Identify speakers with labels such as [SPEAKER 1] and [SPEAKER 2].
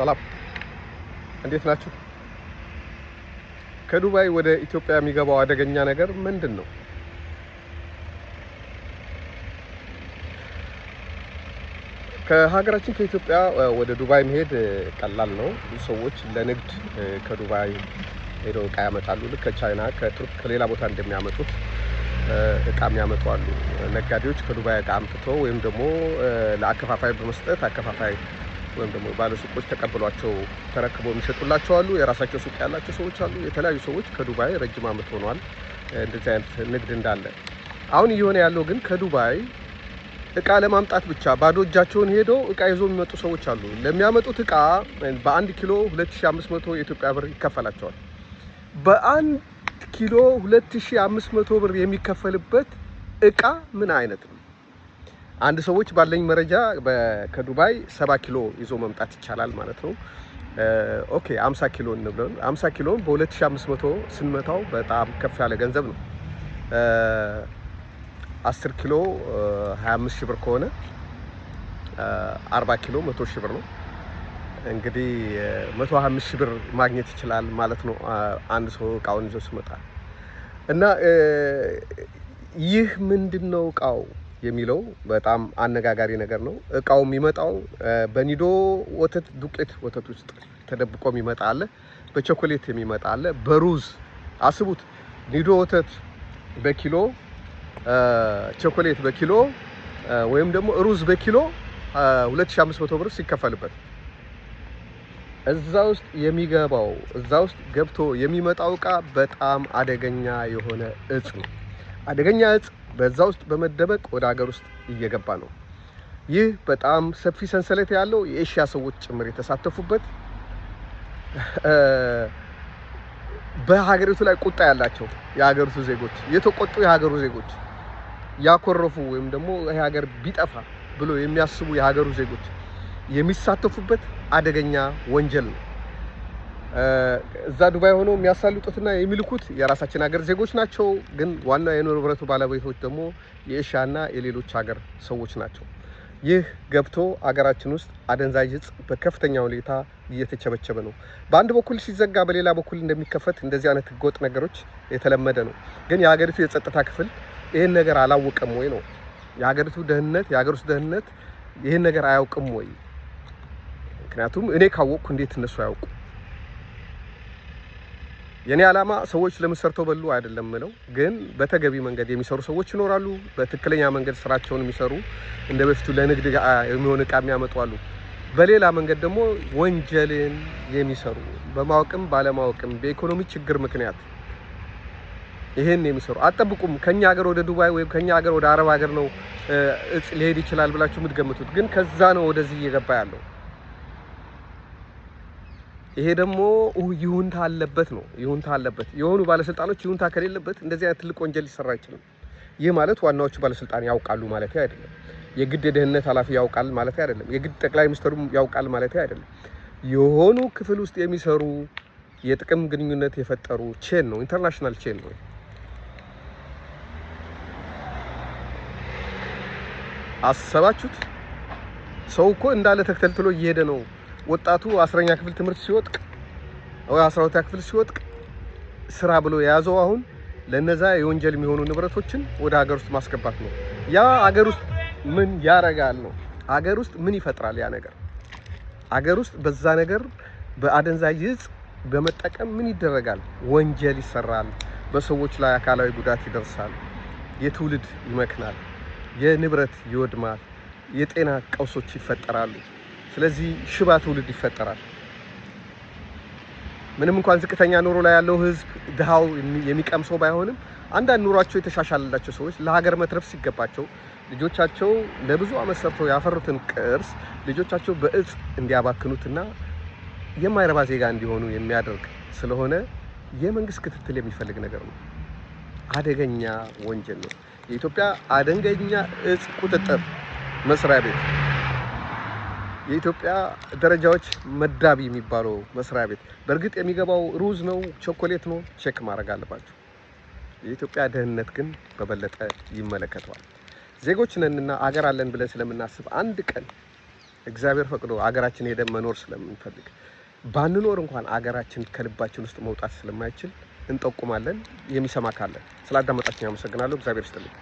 [SPEAKER 1] ሰላም፣ እንዴት ናችሁ? ከዱባይ ወደ ኢትዮጵያ የሚገባው አደገኛ ነገር ምንድን ነው? ከሀገራችን ከኢትዮጵያ ወደ ዱባይ መሄድ ቀላል ነው። ብዙ ሰዎች ለንግድ ከዱባይ ሄደው እቃ ያመጣሉ። ልክ ከቻይና፣ ከቱርክ፣ ከሌላ ቦታ እንደሚያመጡት እቃ የሚያመጡ አሉ። ነጋዴዎች ከዱባይ እቃ አምጥተው ወይም ደግሞ ለአከፋፋይ በመስጠት አከፋፋይ ወይም ደግሞ ባለሱቆች ተቀብሏቸው ተረክበው የሚሸጡላቸው አሉ። የራሳቸው ሱቅ ያላቸው ሰዎች አሉ። የተለያዩ ሰዎች ከዱባይ ረጅም ዓመት ሆኗል እንደዚህ አይነት ንግድ እንዳለ። አሁን እየሆነ ያለው ግን ከዱባይ እቃ ለማምጣት ብቻ ባዶ እጃቸውን ሄደው እቃ ይዞ የሚመጡ ሰዎች አሉ። ለሚያመጡት እቃ በ1 ኪሎ 2500 የኢትዮጵያ ብር ይከፈላቸዋል። በ1 ኪሎ 2500 ብር የሚከፈልበት እቃ ምን አይነት ነው? አንድ ሰዎች ባለኝ መረጃ ከዱባይ 70 ኪሎ ይዞ መምጣት ይቻላል ማለት ነው። Okay፣ 50 ኪሎ እንበል። 50 ኪሎ በ2500 ስንመታው በጣም ከፍ ያለ ገንዘብ ነው። 10 ኪሎ 25 ሺህ ብር ከሆነ 40 ኪሎ 100 ሺህ ብር ነው። እንግዲህ 125 ሺህ ብር ማግኘት ይችላል ማለት ነው አንድ ሰው እቃውን ይዞ ሲመጣ። እና ይህ ምንድን ነው እቃው የሚለው በጣም አነጋጋሪ ነገር ነው። እቃው የሚመጣው በኒዶ ወተት ዱቄት ወተት ውስጥ ተደብቆ የሚመጣ አለ፣ በቾኮሌት የሚመጣ አለ፣ በሩዝ። አስቡት፣ ኒዶ ወተት በኪሎ፣ ቾኮሌት በኪሎ ወይም ደግሞ ሩዝ በኪሎ 2500 ብር ሲከፈልበት እዛ ውስጥ የሚገባው፣ እዛ ውስጥ ገብቶ የሚመጣው እቃ በጣም አደገኛ የሆነ እጽ ነው። አደገኛ እጽ በዛ ውስጥ በመደበቅ ወደ ሀገር ውስጥ እየገባ ነው። ይህ በጣም ሰፊ ሰንሰለት ያለው፣ የኤሽያ ሰዎች ጭምር የተሳተፉበት፣ በሀገሪቱ ላይ ቁጣ ያላቸው የሀገሪቱ ዜጎች፣ የተቆጡ የሀገሩ ዜጎች፣ ያኮረፉ ወይም ደግሞ ይሄ ሀገር ቢጠፋ ብሎ የሚያስቡ የሀገሩ ዜጎች የሚሳተፉበት አደገኛ ወንጀል ነው። እዛ ዱባይ ሆነው የሚያሳልጡትና የሚልኩት የራሳችን ሀገር ዜጎች ናቸው። ግን ዋና የንብረቱ ባለቤቶች ደግሞ የኤሽያና የሌሎች ሀገር ሰዎች ናቸው። ይህ ገብቶ አገራችን ውስጥ አደንዛዥ እጽ በከፍተኛ ሁኔታ እየተቸበቸበ ነው። በአንድ በኩል ሲዘጋ በሌላ በኩል እንደሚከፈት እንደዚህ አይነት ህገወጥ ነገሮች የተለመደ ነው። ግን የሀገሪቱ የጸጥታ ክፍል ይህን ነገር አላወቀም ወይ ነው? የሀገሪቱ ደህንነት፣ የሀገር ውስጥ ደህንነት ይህን ነገር አያውቅም ወይ? ምክንያቱም እኔ ካወቅኩ እንዴት እነሱ አያውቁ? የኔ ዓላማ ሰዎች ለምን ሰርተው በሉ አይደለም ምለው፣ ግን በተገቢ መንገድ የሚሰሩ ሰዎች ይኖራሉ። በትክክለኛ መንገድ ስራቸውን የሚሰሩ፣ እንደ በፊቱ ለንግድ የሚሆን እቃ የሚያመጡ አሉ። በሌላ መንገድ ደግሞ ወንጀልን የሚሰሩ፣ በማወቅም ባለማወቅም በኢኮኖሚ ችግር ምክንያት ይሄን የሚሰሩ አጠብቁም። ከኛ ሀገር ወደ ዱባይ ወይም ከኛ ሀገር ወደ አረብ ሀገር ነው እጽ ሊሄድ ይችላል ብላችሁ የምትገምቱት፣ ግን ከዛ ነው ወደዚህ እየገባ ያለው። ይሄ ደግሞ ይሁንታ አለበት ነው። ይሁንታ አለበት። የሆኑ ባለስልጣኖች ይሁንታ ከሌለበት እንደዚህ አይነት ትልቅ ወንጀል ሊሰራ አይችልም። ይህ ማለት ዋናዎቹ ባለስልጣን ያውቃሉ ማለት አይደለም። የግድ የደህንነት ኃላፊ ያውቃል ማለት አይደለም። የግድ ጠቅላይ ሚኒስትሩ ያውቃል ማለት አይደለም። የሆኑ ክፍል ውስጥ የሚሰሩ፣ የጥቅም ግንኙነት የፈጠሩ chain ነው፣ international chain ነው። አሰባችሁት? ሰው እኮ እንዳለ ተከትሎ እየሄደ ነው። ወጣቱ 10ኛ ክፍል ትምህርት ሲወድቅ ወይ 12ኛ ክፍል ሲወድቅ ስራ ብሎ የያዘው አሁን ለነዛ የወንጀል የሚሆኑ ንብረቶችን ወደ ሀገር ውስጥ ማስገባት ነው። ያ ሀገር ውስጥ ምን ያረጋል ነው? ሀገር ውስጥ ምን ይፈጥራል ያ ነገር? ሀገር ውስጥ በዛ ነገር በአደንዛዥ እጽ በመጠቀም ምን ይደረጋል? ወንጀል ይሰራል። በሰዎች ላይ አካላዊ ጉዳት ይደርሳል። የትውልድ ይመክናል። የንብረት ይወድማል። የጤና ቀውሶች ይፈጠራሉ። ስለዚህ ሽባ ትውልድ ይፈጠራል። ምንም እንኳን ዝቅተኛ ኑሮ ላይ ያለው ህዝብ፣ ድሃው የሚቀምሰው ባይሆንም፣ አንዳንድ ኑሯቸው የተሻሻለላቸው ሰዎች ለሀገር መትረፍ ሲገባቸው ልጆቻቸው ለብዙ ዓመት ሰርተው ያፈሩትን ቅርስ ልጆቻቸው በእጽ እንዲያባክኑትና የማይረባ ዜጋ እንዲሆኑ የሚያደርግ ስለሆነ የመንግስት ክትትል የሚፈልግ ነገር ነው። አደገኛ ወንጀል ነው። የኢትዮጵያ አደገኛ እጽ ቁጥጥር መስሪያ ቤት፣ የኢትዮጵያ ደረጃዎች መዳቢ የሚባለው መስሪያ ቤት በእርግጥ የሚገባው ሩዝ ነው፣ ቾኮሌት ነው፣ check ማድረግ አለባቸው። የኢትዮጵያ ደህንነት ግን በበለጠ ይመለከተዋል። ዜጎች ነንና አገር አለን ብለን ስለምናስብ አንድ ቀን እግዚአብሔር ፈቅዶ አገራችን ሄደን መኖር ስለምንፈልግ፣ ባንኖር እንኳን አገራችን ከልባችን ውስጥ መውጣት ስለማይችል እንጠቁማለን። የሚሰማ ካለ። ስላዳመጣችን አመሰግናለሁ። እግዚአብሔር ይስጥልኝ።